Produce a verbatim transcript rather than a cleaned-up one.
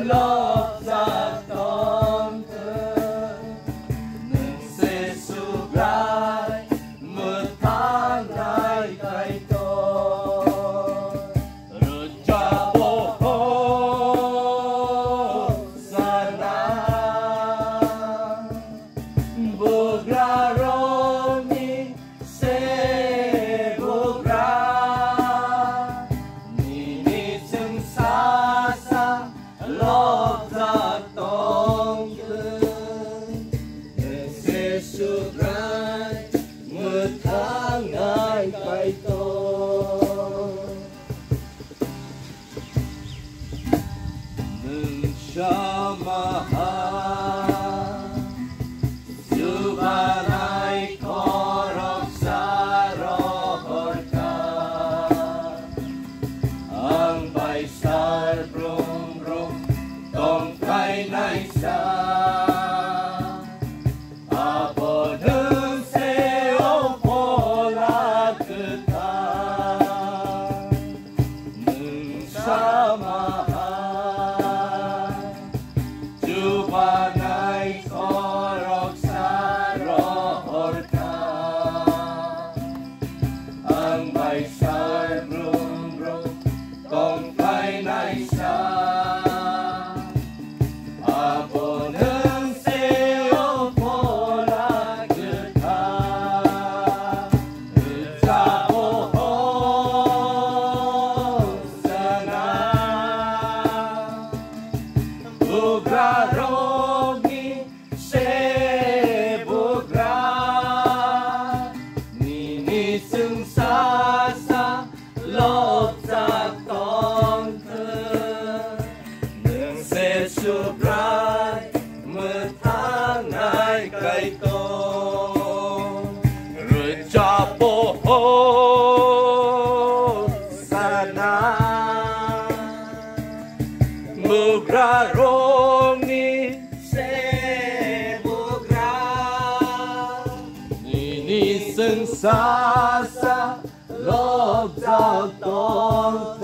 Lobjak tongthwng, nwng se Subrai mwthangnai Kaitor. Rwchapbo Hosana, bugrarokni se bugra, nini chwngsasa lobjak tongthwng, nwng se Subrai mwthangnai Kaitor. Nwng sama ha chubanai khoroksa rohor kha, ang bai sal brum brum tongkhainaisa. Abo nwng se o Phola Kwthar, nwng sama ha chubanai khoroksa rohor kha, ang bai sal brum brum tongkhainaisa. Abo nwng se o Phola Kwthar, rwchapbo Hosana. Bugrarokni se bugra, nini chwngsasa lobjak tongthwng, nwng se Subrai mwthangnai Kaitor. Rwchapbo Hosana, bugrarokni se bugra, nini chwngsasa lobjak tongthwng.